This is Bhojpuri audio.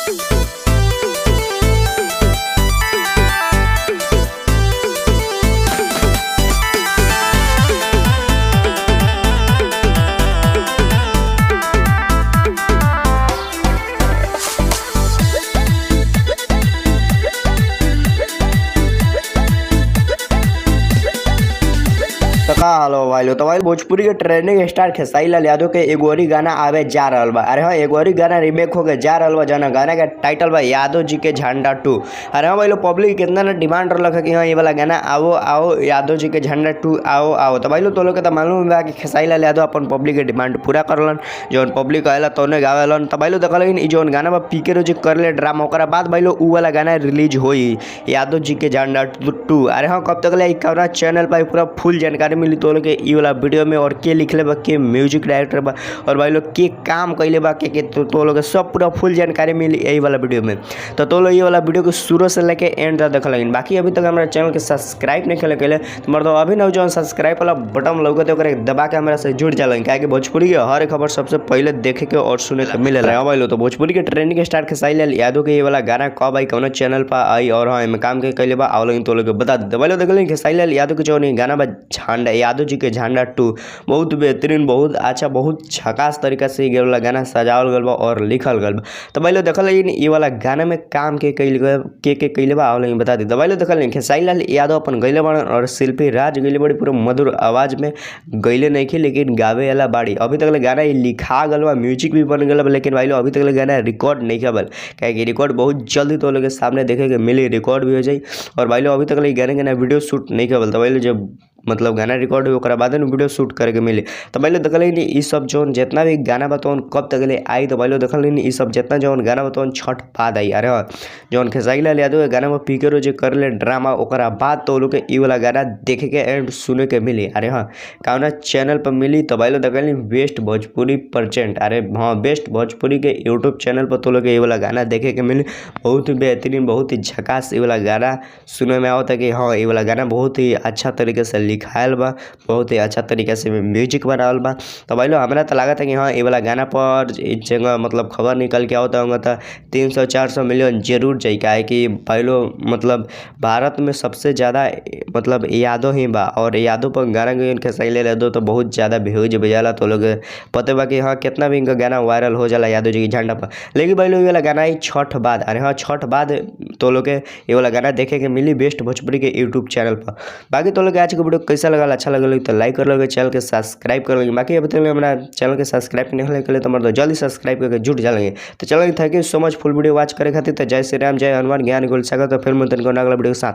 तो का हाल हो भाई लो। तो भाई भोजपुरी के ट्रेंडिंग स्टार खेसारी लाल यादव के एगोरी गाना आवे जा रहल बा। अरे हाँ, एगोरी गाना रीमेक होके जा रहल बा, जना गाना के टाइटल बा यादव जी के झंडा 2। अरे हाँ भाई लो, पब्लिक कितना ना डिमांड रहल कि हाँ ये वाला गाना आओ आओ यादव जी के झंडा 2 आओ आओ। तो भाई लो, तो लोग के तो मालूम बा कि खेसारी लाल यादव अपन पब्लिक के डिमांड पूरा करलन, जौन पब्लिक आएला तौने गावेलन। तो भाई लो देखल ई जौन गाना बा पीके रोज करले ड्रामा, ओकरा बाद भाई लो उ वाला गाना रिलीज होई यादव जी के झंडा 2। अरे हाँ, कब तक ले कौना चैनल पर पूरा फुल जानकारी मिली तो लोग के ई वाला वीडियो में, और के लिखले बा, के म्यूजिक डायरेक्टर बा, और भाई लोग के काम कैले बा, के तो लोग सब पूरा फुल जानकारी मिली यही वाला वीडियो में। तो लोग ये वाला वीडियो को शुरू से लेके एंड तक देख लगिन। बाकी अभी तक हमारा चैनल के सब्सक्राइब नहीं खेले तो मतलब अभी न जो सब्सक्राइब वाला बटन लौकत ओकरा दबा के हमरा से जुड़ जाला, काहे कि भोजपुरी के हर खबर सबसे पहले देखे के और सुने के मिलेला। भाई लोग तो भोजपुरी के ट्रेंडिंग स्टार खेसारी लाल यादव के ये वाला गाना कब आई, कौन चैनल पर आई और हाँ एमे काम के कैले बा, आओ लगिन तो लोग बता दे। भाई लोग देखल खेसारी लाल यादव के जो गाना बा झंडा यादव जी के झंडा 2 बहुत बेहतरीन, बहुत अच्छा, बहुत झकास तरीका से ये वाला गाना सजावल गल बा और लिखल गल बा। तो भाई लोग देखल ये वाला गाना में काम के कैल के कैले बा, आओ लगिन बता दे। भाई लोग देखल खेसारी लाल यादव अपन गइले बाड़न और शिल्पी राज गइले बड़ी, पूरा मधुर आवाज़ में गइले नहीं खे लेकिन गावे वाला बाड़ी। अभी तक गाना लिखा गल बा, म्यूजिक भी बन गल बा, लेकिन भाई लोग अभी तक गाना रिकॉर्ड नहीं करल, काहे कि रिकॉर्ड बहुत जल्दी तो लोग के सामने देखे के मिली, रिकॉर्ड भी हो जाई। और भाई लोग अभी तक गाने के ना वीडियो शूट नहीं करल, तो भाई लोग जब मतलब गाना रिकॉर्ड हो ओकरा बाद वीडियो शूट करे के मिली। तो भाई लोग देखल ई सब जोन जितना भी गाना बतौन कब तक ले आई, तो भाई लोग देखल ई सब जितना जोन गाना बतौन छठ बाद आई। अरे हाँ, जोन खेसारी लाल यादव के गाना में पीके रोज कर ले ड्रामा, ओकरा बाद तो लोग के ई वाला गाना देखे के एंड सुने के मिली। अरे हाँ, कौना चैनल पर मिली, तो भाई लोग देखल बेस्ट भोजपुरी परसेंट। अरे हाँ, बेस्ट भोजपुरी के यूट्यूब चैनल पर तो लोग के ये वाला गाना देखे के मिली। बहुत ही बेहतरीन, बहुत ही झकास ये वाला गाना सुने में आवता कि हाँ ये वाला गाना बहुत ही अच्छा तरीके से लिखायल बा, बहुत ही अच्छा तरीका से म्यूजिक बनावल बा। तो भाई लोग हमरा तो लागत है कि हाँ ये वाला गाना पर जगह मतलब खबर निकल के आवता होगा तो 300-400 मिलियन जरूर जाई, काहे कि भाई लोग मतलब भारत में सबसे ज़्यादा मतलब यादव ही बा और यादव पर गाना गइल खेसारी लाल यादव तो बहुत ज़्यादा व्यूज जाला। तो लोग पते बा कि हाँ कितना भी इनका गाना वायरल हो जाला यादव जी के झंडा पर। लेकिन भाई लोग ये वाला गाना ही छठ बाद, अरे हाँ छठ बाद तो लोग के ये वाला गाना देखे के मिली बेस्ट भोजपुरी के यूट्यूब चैनल पर। बाकी तो लोग आज के वीडियो कैसा लगल, अच्छा लगल तो लाइक कर लोगे, चैनल के सब्सक्राइब कर लोगे। बाकी अभी तक हमारा चैनल के सब्सक्राइब नहीं होने तो मतलब जल्दी सब्सक्राइब करके जुट जाएंगे। तो चलो thank you so much full video watch करे खातिर। तो जय श्री राम, जय हनुमान, ज्ञान गोल सागर। तो फिर मिलते हैं अगला वीडियो के साथ।